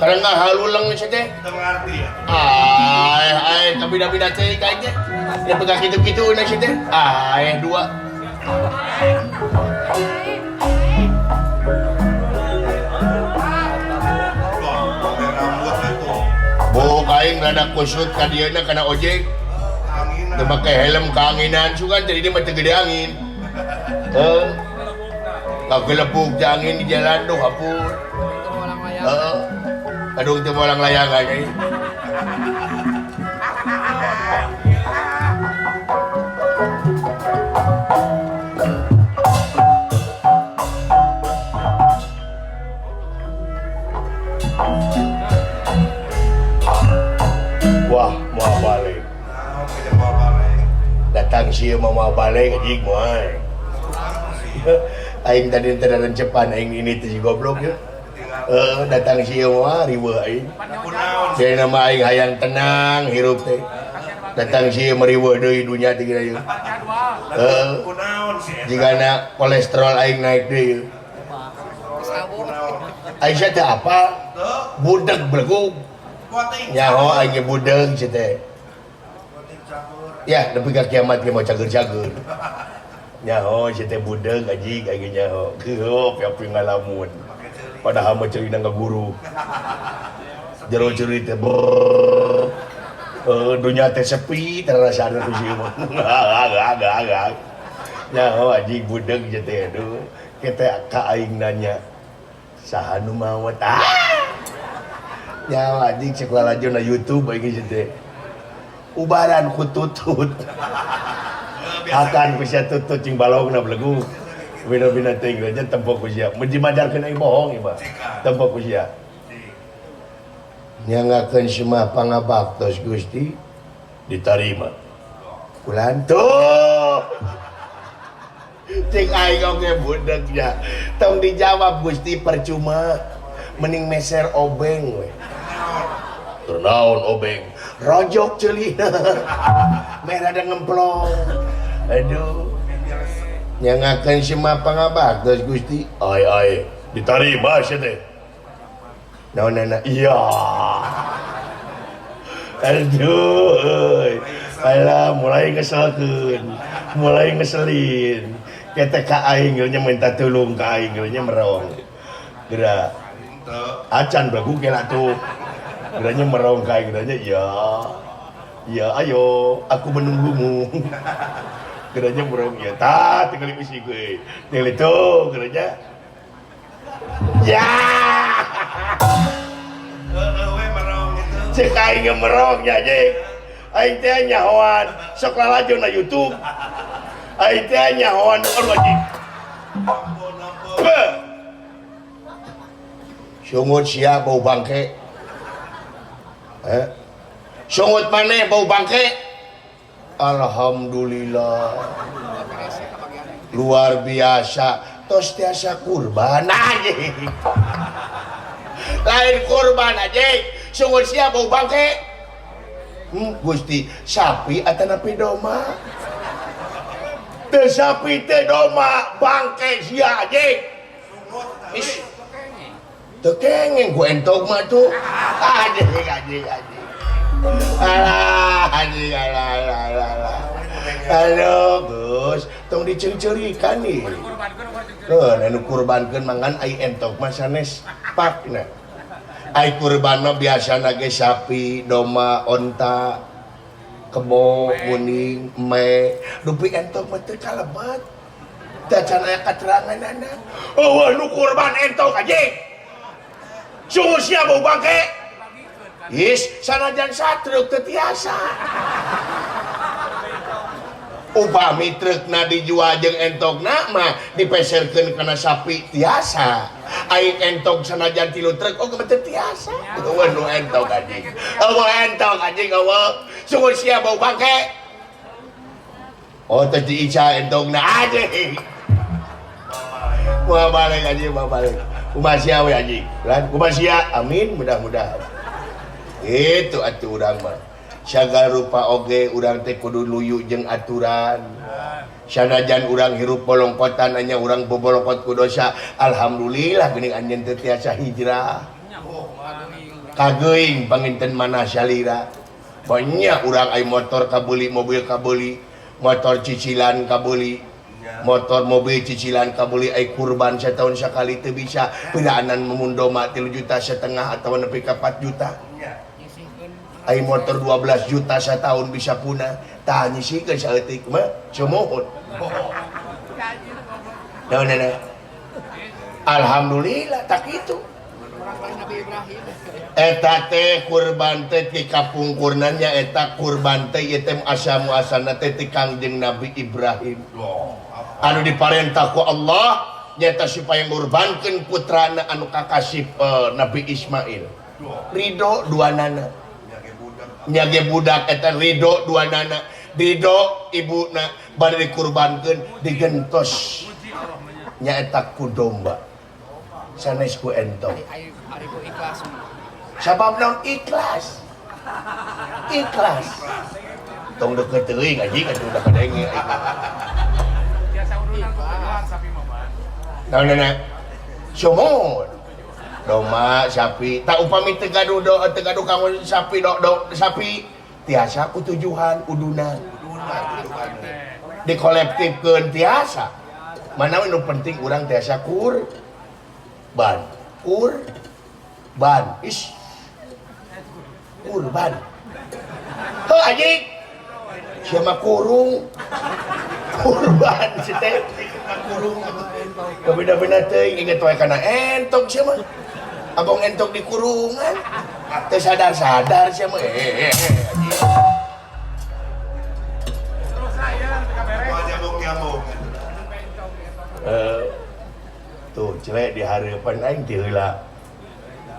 Karena nggak haluleng sih teh. Ay, ay, kabida-bida teh kayaknya. Dia pegang gitu-gitu nasi teh. Ay, dua. Buk aing rada kusut ka dieuna kana ojek. Teu make helm kaanginan sugan jadi dia mah teu gede angin. Heuh. Kagelepuk teh angin di jalan duh hapur. Heeh. Aduh teu molang layangan euy. Wah, moal balik. Datang sih mau moal balik anjing moal. Aing tadi teh rencepan aing ini teh si goblok ya. Datang sih moal riweuh aing. Jadi nama aing hayang tenang hirup teh. Datang sih meriweuh deui dunya teh geura ieu. Heeh. Jigana kolesterol aing naik deui. Aisyah teh apa? Budeg belegug. Nyaho aing ge budeg si teh. Ya, nepi ka kiamat ge mau cager-cager. Nyaho si teh budeg anjing aing ge nyaho. Geuh, piapi ngalamun. Padahal mah ceurina ngaguru. Jero ceuri teh brrrr. Dunya teh sepi tarasana ku si mah. Nyaho anjing budeg si teh aduh. Kita ka aing nanya saha nu maot? Ah. Nyaho anjing sekolah laju na YouTube aing si teh. Ubaran ku tutut. Akan ku sia tutut cing balongna belegu. Bina-bina teuing aja tempo ku sia. Mun dimajarkeun aing bohong ieu mah. Tempo ku sia. Nyangakeun semah pangabaktos Gusti ditarima. Kulantuh. Cing aing oge budeg nya. Tong dijawab Gusti percuma. Mending meser obeng we. Tur naon obeng? Rojok ceulina. Merah ada ngemplong. Aduh. Nyangakeun semah pangabaktos Gusti. Ai ai ditarima sia teh. Naonana? Iya. Aduh euy. Alah mulai ngeselkeun, mulai ngeselin. Kita ka aing nya minta tulung ka aing nya merong. Geura. Acan belagu kela tuh. Geranya merong ka aing geranya ya. Ya ayo, aku menunggumu. Geranya merong ya tah tinggal isi gue. Tinggal itu geranya. Ya. Cek aing ge merong nya jeung. Aing teh nyahoan sok lalajo na YouTube. Aing teh nyahoan aduh anjing. Beuh. Sungut sia bau bangke. Sungut maneh bau bangke. Alhamdulillah. Luar biasa. Tos tiasa kurban anjing. Lain kurban anjing. Sungut sia bau bangke. Gusti, sapi atanapi domba? Teu sapi teu domba, bangke sia anjing. Is. Teu kengeng ku entog mah tuh. Anjing anjing anjing. Alah anjing alah alah alah. Alah. Aduh, Gus, tong diceung-ceurikan nih. Heuh, anu kurbankeun mangan ai entog mah sanes pakna. Ai kurban mah biasana ge sapi, domba, onta, kebo, kuning, me. Dupi entog mah teu kalebet. Teu can aya kateranganana. Eueuh nu kurban entog anjing. Sungguh sia bau bangke. Is, sanajan satruk teu tiasa. Upami trukna dijual jeung entogna mah dipeserkeun kana sapi tiasa. Aing entog sanajan 3 truk oge teu tiasa. Eueuh nu entog anjing. Eueuh entog anjing eueuh. Sungguh sia bau bangke. Oh teh diica entogna anjing. Moal balik anjing, moal balik. Kumaha sia we anjing. Lan kumaha sia? Amin mudah-mudahan. Itu atuh urang mah. Sagala rupa oge urang teh kudu luyu jeung aturan. Sanajan urang hirup bolongkotan anya urang bobolokot ku dosa. Alhamdulillah geuning anjeun teh tiasa hijrah. Kageuing panginten mana salira. Banyak urang ai motor kabeuli, mobil kabeuli, motor cicilan kabeuli, motor mobil cicilan kabeuli ai kurban setahun sekali teu bisa. Piraanan memun domba 3,5 juta atau nepi ka 4 juta. Ai motor 12 juta setahun bisa punah. Tah nyisikeun saeutik mah sumuhun. Naon nenek? Alhamdulillah tak kitu. Eta teh kurban teh ti kapungkurna nya eta kurban teh ieu teh asa muasana teh ti Kangjeng Nabi Ibrahim. Anu diparentah ku Allah nyata supaya ngurbankeun putrana anu kakasih Nabi Ismail. Ridho duanana. Nya ge budak eta ridho duanana. Ridho ibuna bade dikurbankeun digentos. Nyaeta ku domba. Sanes ku entong. Sabab naon ikhlas. Ikhlas. Tong deukeut teuing anjing atuh udah kadenge. Biasa urunan ku tujuan sapi mah, Pak. Naon nenek? Sumur. Domba, sapi. Tak upami teu gaduh do, teu gaduh kanggo sapi do, do sapi tiasa ku tujuhan udunan. Dikolektifkeun tiasa. Mana nu penting urang tiasa kurban. Kurban. Is. Kurban. Heuh anjing. Sia mah kurung. Kurban si teh. Kurung. Kabina-bina teuing inget wae kana entok sia mah. Abong entok di kurungan. Teu sadar-sadar sia mah. Anjing. Terus saya teu beres. Tuh celek di hareupan aing ti heula.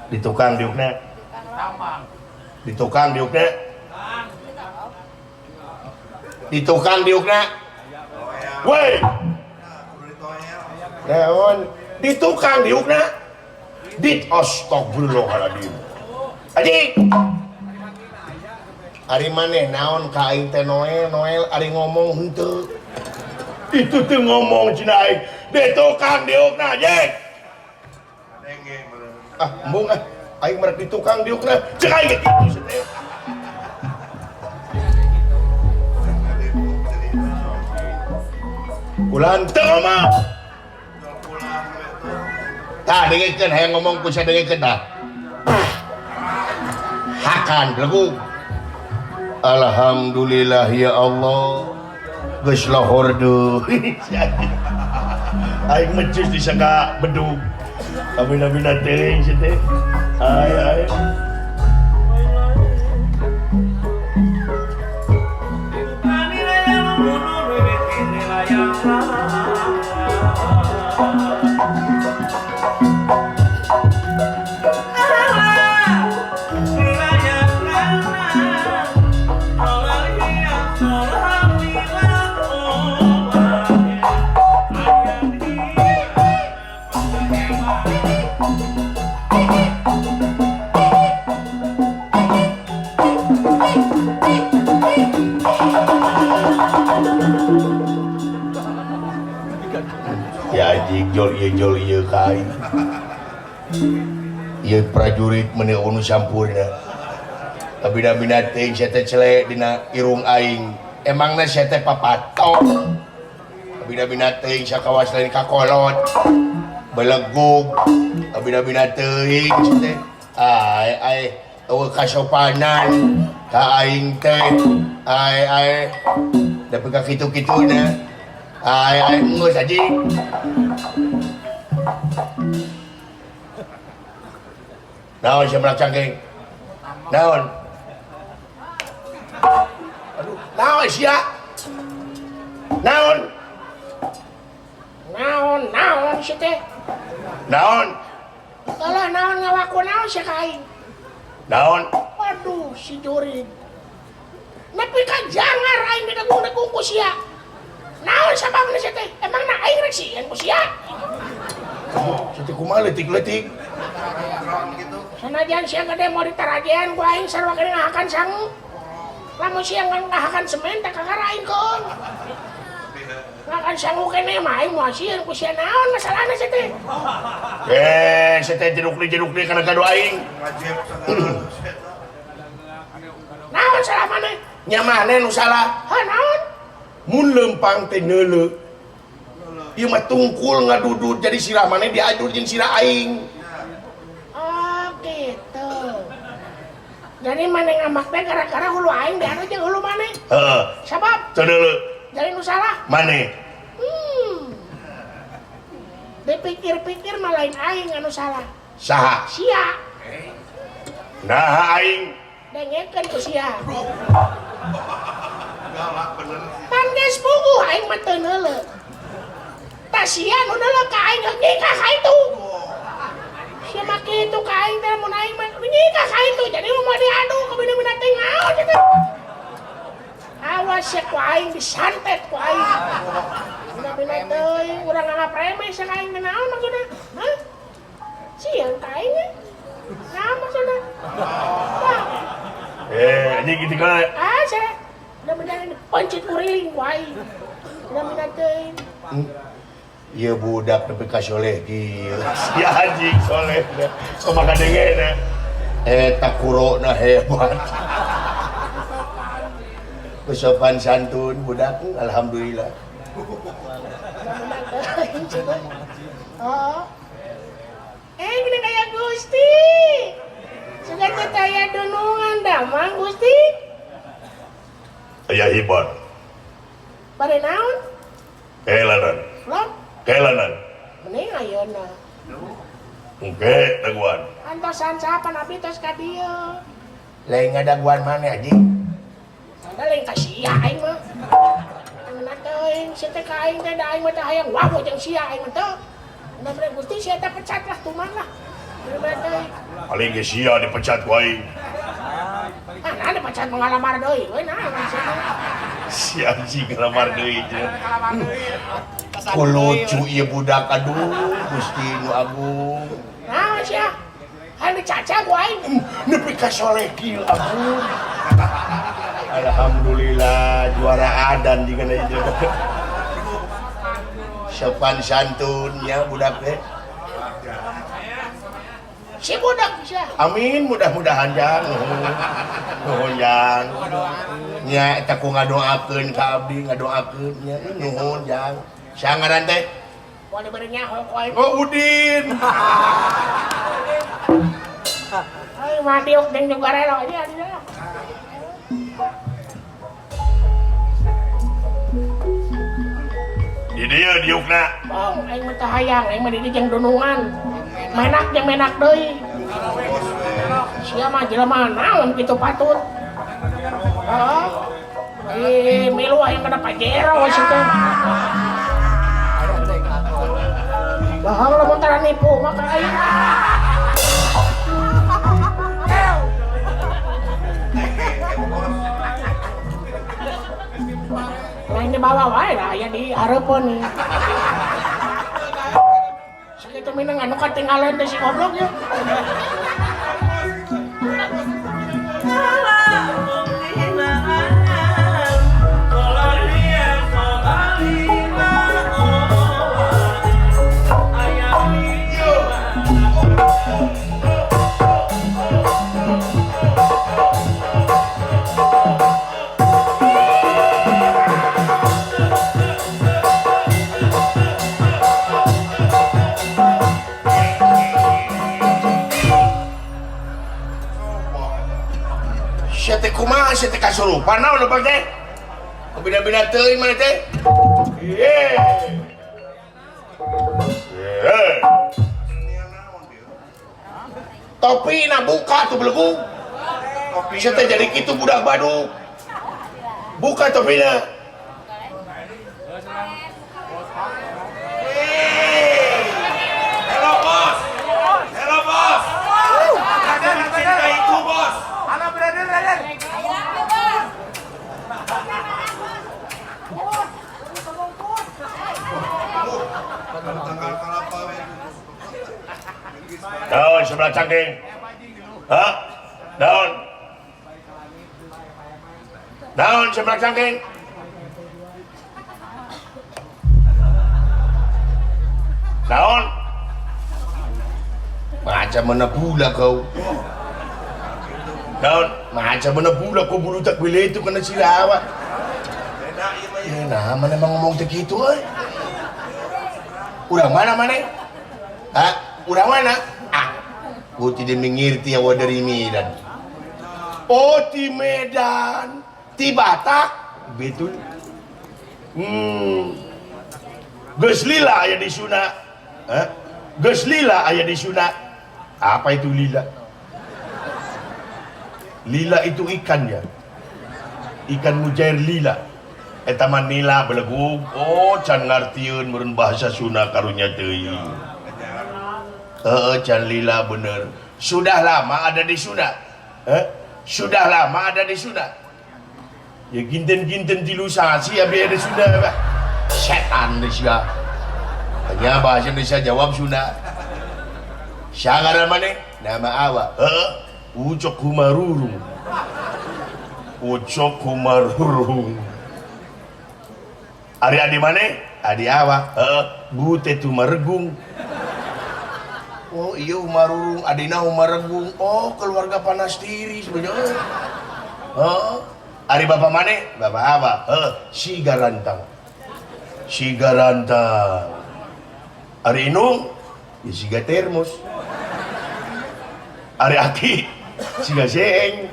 Di tukang diukna. Di tukang diukna. Di tukang diukna. Woi. Naon? Di tukang diukna. Dit astagfirullahaladzim. Anjing. Ari maneh naon ka aing teh Noel, Noel ari ngomong henteu. Itu teh ngomong cenah aing. Di tukang diukna, anjing. Ah, embung ah. Aing merek di tukang diukna. Cek aing ge kitu sia teh. Ulah teu ngomong. Tah dengekeun hayang ngomong ku sia dengekeun tah. Hakan belegug. Alhamdulillah ya Allah. Geus lohor deui. Aing mecus disangka bedug. Kabina-bina teuing sia teh. Ai ai. Ya anjing jol ieu ka aing. Ieu prajurit meuni anu sampurna. Kabina-bina teuing sia teh cele dina irung aing. Emangna sia teh papato. Kabina-bina teuing sakawas lain kakolot. Belegug. Kabina-bina teuing sia teh. Ai ai eueuh kasopanan ka aing teh. Ai ai nepi ka kitu-kituna. Ai ai geus anjing. Naon sia melak cangkeng? Naon? Aduh, naon sia? Naon? Naon, naon sia teh? Naon? Kalah naon ngawaku naon sia ka aing? Naon? Waduh, si jurig. Nepi ka jangar aing didegung-degung ku sia. Naon sababna sia teh? Emangna aing rek sieun ku sia? Sia teh kumaha leutik-leutik? Sanajan sia gede mau ditarajean ku aing sarua keneh ngahakan sangu. Lamun sia ngahakan semen teh kakara aing keun. Ngahakan sangu keneh mah aing moal sieun ku sia naon masalahna sia teh? Eh, saya teh jeruk-jeruk kana gado aing. Naon salah maneh? Nya maneh nu salah. Hah, naon? Mun lempang teh neuleuh. Ieu mah tungkul ngadudut jadi sirah maneh diadur jeung sirah aing. Oh, gitu. Jadi maneh ngambek teh gara-gara hulu aing diadu jeung hulu maneh. Heeh. Sabab teu neuleuh. Jadi nu salah maneh. Dipikir-pikir mah lain aing anu salah. Saha? Sia. Nah aing dengekeun ku sia. Pan geus puguh aing mah teu neuleuh. Tah sia nu neuleuh ka aing ngikah ka itu. Sia mah kitu ka aing teh mun aing mah ngikah ka itu. Jadi mun diadu ka bina-bina teh naon kitu. Awas sia ku aing disantet ku aing. Bina-bina teuing urang nganggap remeh sia ka aing teh naon maksudna? Hah? Sieun ka aing ge. Naon maksudna? Eh, ini gitu kan. Ah, sia. Bina-bina ini pencit kuriling ku aing. Bina-bina teuing. Ieu budak nepi ka soleh kieu. Si anjing soleh. Kumaha kadengena. Eta kurona hebat. Kesopan santun budak, alhamdulillah. Oh. Eh, gini kayak Gusti. Sudah teh dunungan damang Gusti. Aya hibar. Bade naon? Kelanan. Lon? Kelanan. Mending ayeuna. Oke, daguan. Antosan saha pan abdi tos ka dieu. Lain ngadaguan maneh anjing. Sada lain ka sia aing mah. Ngeunah teuing sia teh ka aing teh da aing mah teh hayang wawuh jeung sia aing mah teu. Ngeunah Gusti sia teh pecat lah tuman lah. Ngeunah teuing. Paling ge sia dipecat ku aing. Ah, nah dipecat mengalamar deui we nah. Si anjing ngalamar deui. Ku lucu ieu budak aduh Gusti nu agung. Naon sia? Hayang dicaca ku aing. Nepi ka soleh kieu agung. Alhamdulillah juara adan di kana ieu. Sopan santunnya budak teh. Si budak sia. Amin mudah-mudahan jang. Nuhun jang. Nya eta ku ngadoakeun ka abdi ngadoakeun nya nuhun jang. Saha ngaran teh? Moal dibere nyaho ku aing. Oh Udin. Ai mah diuk jeung juga relo ieu dia. Di dieu diukna. Bong, aing mah teu hayang, aing mah di dieu jeung dunungan. Menak jeung menak deui. Sia mah jelema naon kitu patut. Heeh. Eh, milu hayang kana Pajero sia teh. Bahang lamun tara nipu mah ka aing. Lain dibawa wae lah aya di hareupeun nih. Sakitu mineng anu katinggalan teh si goblok ya. Kumaha sia teh kasurupan naon leumpang teh? Bina-bina teuing maneh teh? Ye. Ye. Topina buka tuh belegu. Topi sia teh jadi kitu budak baduk. Buka topina. Hello bos. Hello bos. Brother, mencintaiku bos. Halo brother, brother. Daun sebelah cangking. Hah? Daun. Daun sebelah cangking. Daun. Macam mana pula kau? Naon? Macam mana pula kau bulu tak boleh itu kena sirawa. Ya, nah, mana emang ngomong begitu, eh? Urang mana mana? Hah? Urang mana? Ah, gua tidak mengerti awak dari Medan. Oh, di Medan, di Batak, betul. Geus lila aya di Sunda. Hah? Geus lila aya di Sunda. Apa itu lila? Lila itu ikan ya. Ikan mujair lila. Eta mah nila belegug. Oh, can ngartieun meureun bahasa Sunda karunya teuing. Heeh, can lila bener. Sudah lama ada di Sunda. Hah? Sudah lama ada di Sunda. Ya ginten-ginten tilu sasi abi ada Sunda bah. Setan sia. Hanya bahasa Indonesia jawab Sunda. Sangaran maneh? Nama awak. Heeh. Ucok Humarurung. Ucok Humarurung. Ari adi maneh? Adi awak. Heeh. Bute Tumaregung. Oh iya Humarurung, adina Humaregung. Oh keluarga panas diri sebenarnya. Heeh. Ari bapak maneh? Bapak apa? Heeh, Sigarantang. Sigarantang. Ari inung? Ya siga termos. Ari aki? Siga seng.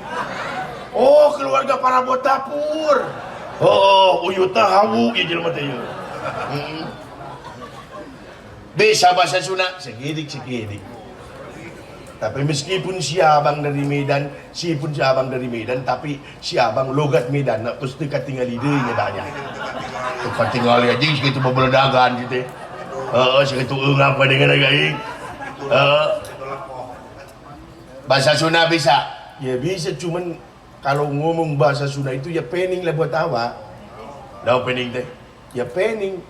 Oh keluarga para botapur. Oh, uyutna hawu ieu jelema teh ieu. Bisa bahasa Sunda segidik-segidik. Tapi meskipun si abang dari Medan, si pun si abang dari Medan, tapi si abang logat Medan, nak terus dekat tinggal idenya banyak. Dekat tinggal aja segitu bebeledagan gitu. Heeh, segitu eungap dengan aing. Heeh. Bahasa Sunda bisa? Ya bisa, cuman kalau ngomong bahasa Sunda itu ya pening lah buat awak. Naon pening teh? Ya pening.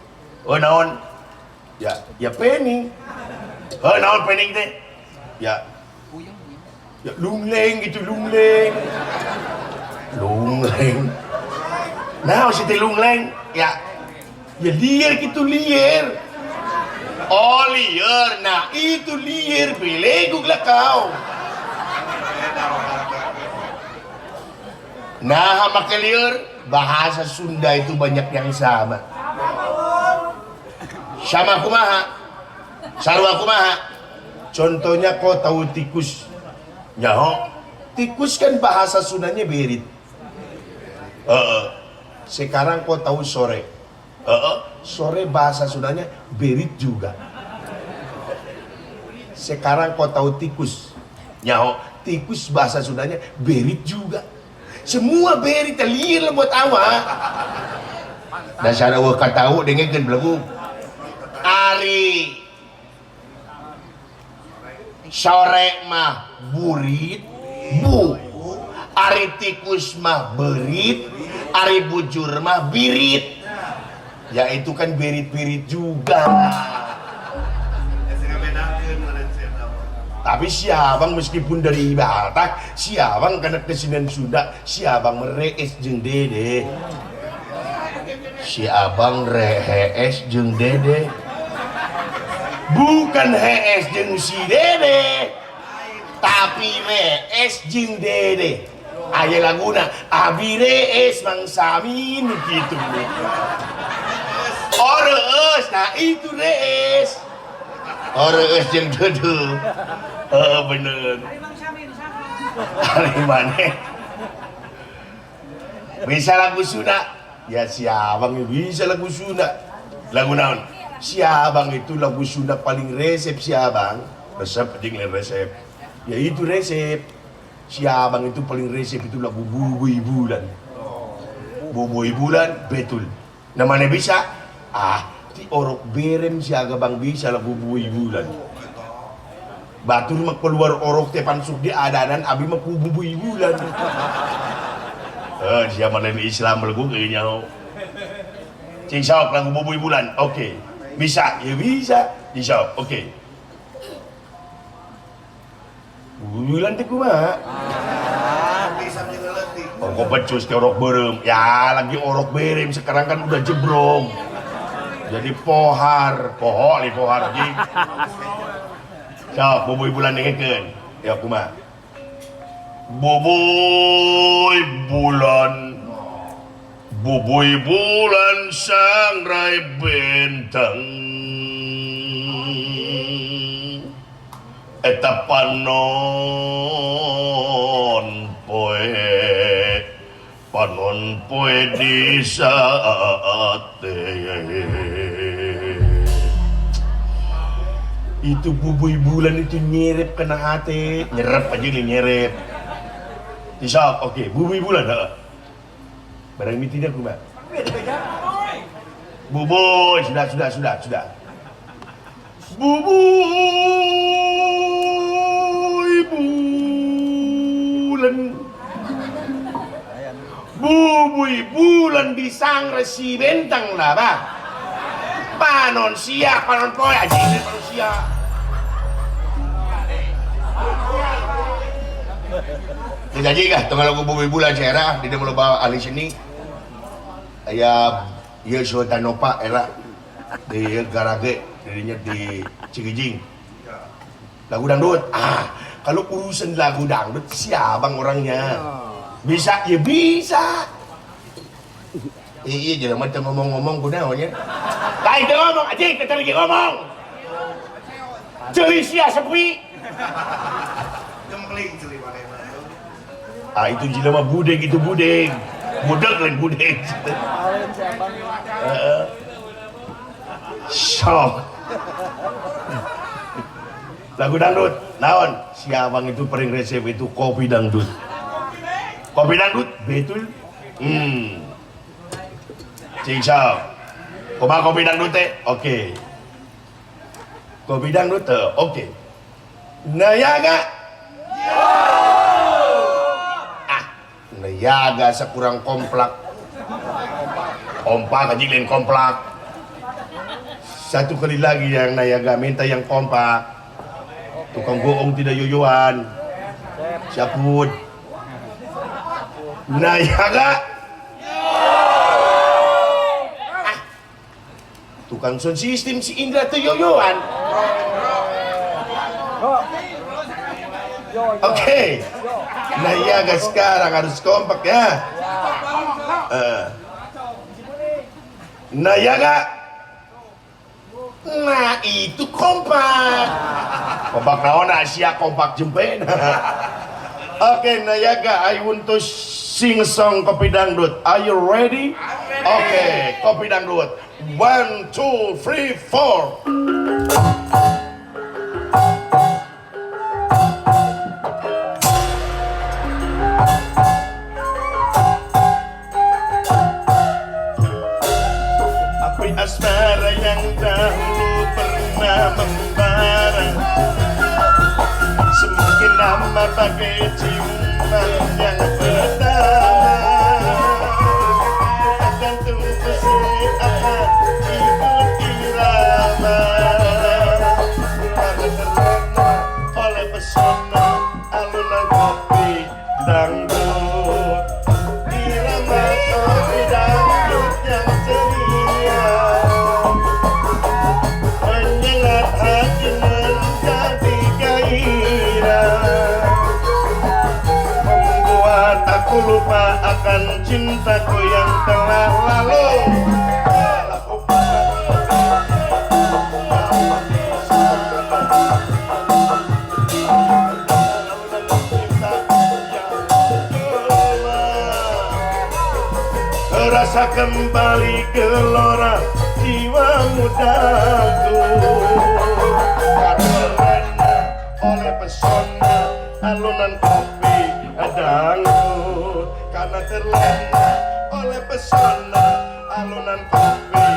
Oh naon? Ya, ya pening. Oh naon pening teh? Ya. Ya lungleng gitu, lungleng. Lungleng. Nah, si teh lungleng. Ya. Ya liar gitu, liar. Oh, liar. Nah, itu liar. Beleguk lah kau. Nah, sama liar, bahasa Sunda itu banyak yang sama. Sama kumaha? Sarua kumaha? Contohnya kau tahu tikus. Nyaho, tikus kan bahasa Sundanya berit. Sekarang kau tahu sore. Sore bahasa Sundanya berit juga. Sekarang kau tahu tikus. Nyaho, tikus bahasa Sundanya berit juga. Semua berit liar buat awak. Dasar awak katahu dengekeun belegu. Ari sore mah burit bu, ari tikus mah berit, ari bujur mah birit. Ya itu kan berit-berit juga. Tapi si abang meskipun dari Batak, si abang karena kesenian Sunda, si abang merees jeung dede. Si abang rees jeung dede. Bukan hees jeung si dede, tapi rees jeung dede. Aya laguna abi rees Mang Samin gitu. Oh rees, nah itu rees. Oh rees jeung dede. Oh bener. Ari maneh bisa lagu Sunda? Ya si abang bisa lagu Sunda. Lagu naon? Si abang itu lagu Sunda paling resep si abang. Resep jeung lain resep. Ya itu resep. Si abang itu paling resep itu lagu Bubui Bulan. Bubui Bulan betul. Namanya bisa? Ah, ti orok berem si agabang bisa lagu Bubui Bulan. Batur mah keluar orok teh pansuk di adanan abi mah ku Bubui Bulan. Eh, siapa lain Islam lagu kayaknya. Cing sok lagu Bubui Bulan. Oke. Bisa, ya bisa. Bisa, oke. Bubui Bulan teh kumaha? Orok becus ke orok berem. Ya, lagi orok berem sekarang kan udah jebrong. Jadi pohar, poho li pohar ji. Sok bubuy bulan dengekeun. Ya kumaha? Bubuy bulan. Bubuy bulan sangrai bentang. Eta panon poe, panon poe di saate. Itu bubuy bulan itu nyerep kena hati, nyerep aja nih nyerep. Tisap, oke, bubuy bulan, heeh. Barang mitinya kumaha? Bubuy, sudah. Bubuy bulan, bubuy bulan di sang resi bentang lah bah. Panon sia, panon poe aja ini panon sia. Jadi kah tengah lagu bubuy bulan era di dalam loba ahli seni. Aya ieu Sultan Nopa era di garage dirinya di Cikijing. Lagu dangdut. Ah, kalau urusan lagu dangdut siapa orangnya? Bisa, ya bisa. Iya, jelema teu ngomong-ngomong kunaon nya. Lain teu ngomong, anjing teu lagi ngomong. Ceuli sia sepi. Gempling ceuli manehna. Ah, itu jelema budeg, itu budeg. Budeg lain budeg. Heeh. Sok. Lagu dangdut, naon? Si abang itu paling resep itu kopi dangdut. Kopi dangdut, betul. Cing sok. Kumaha kopi dangdut teh? Oke. Kopi dangdut teh, oke. Nayaga. Ah, nayaga sekurang komplak. Kompak aja lain komplak. Satu kali lagi yang nayaga minta yang kompak. Tukang bohong tidak yoyoan. Siapun. Nayaga. Ah. Tukang sound system si Indra tuh yoyoan. Oke. Nayaga sekarang harus kompak ya. Nayaga. Nah itu kompak. Kompak naon Asia kompak jemben. Oke, Nayaga, I want to sing song kopi dangdut. Are you ready? Oke, kopi dangdut. 1, 2, 3, 4. Api asmara yang dahulu pernah membara, semakin lama bagai ciuman yang pertama. Tergantung apa ikut irama, karena terlena oleh pesona alunan kopi dangdut. Irama kopi dangdut yang ceria menyengat hati menjadi gairah, membuat aku lupa akan cintaku yang telah lalu. Terasa kembali gelora jiwa mudaku, karena oleh pesona alunan kopi dangdut. Karena terlena oleh pesona alunan kopi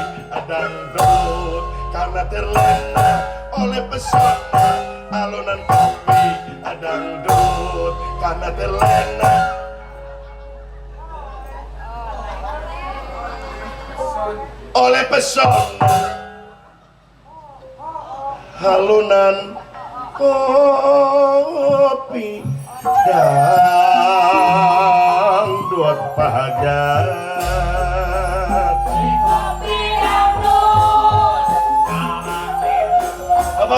dangdut. Karena terlena oleh pesona alunan kopi dangdut. Karena terlena oleh pesona halunan kopi dangdut pajar. Kopi dangdut. Apa.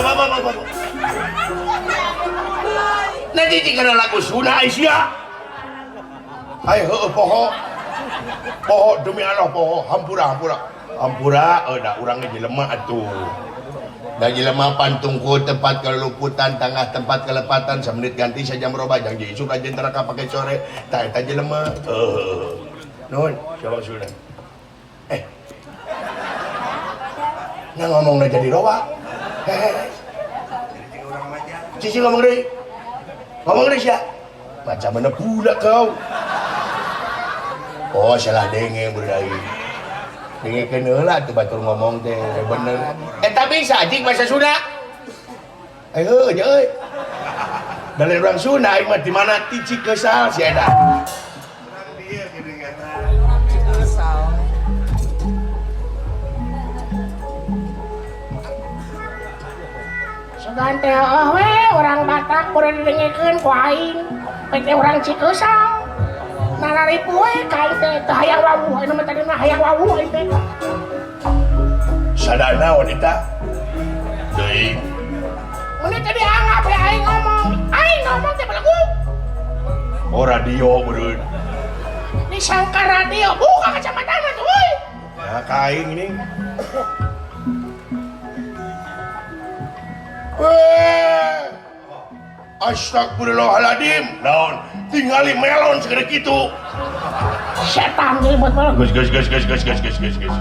Mana cicing kana lagu Sunda Aisyah. Ai heueuh poho. Poho demi Allah poho, hampura hampura. Hampura da urang ge jelema atuh. Da jelema pantungku tempat keluputan, tangah tempat kelepatan, samenit ganti sajam roba janji isuk aja neraka pake sore. Tah eta jelema. Heueuh. Nuhun, siapa Sunda? Eh. Nah ngomongna jadi roba. Hehehe. Cici ngomong deui. Ngomong deui sia. Macam mana pula kau? Oh, salah denge beurai. Dengekeun heula atuh batur ngomong teh bener. Eta bisa anjing bahasa Sunda. Eh heueuh nya euy. Da lain urang Sunda aing mah di mana ti Cikeusal si eta. Urang dieu geuning eta. Sugan teh heueuh we urang Batak kudu didengekeun ku aing. Pete urang Cikeusal. Nararipu we ka aing teh teu hayang wawuh anu mah tadi mah hayang wawuh aing teh. Sadar naon eta? Deui. Mun tadi anggap we aing ngomong. Aing ngomong teh belegu. Oh radio beureun. Disangka radio buka kacamata tuh euy. Nah ka aing nih. Weh. Astagfirullahaladzim. Naon? Tingali melon segede kitu. Setan jadi buat melon. Geus geus geus geus geus geus geus geus geus.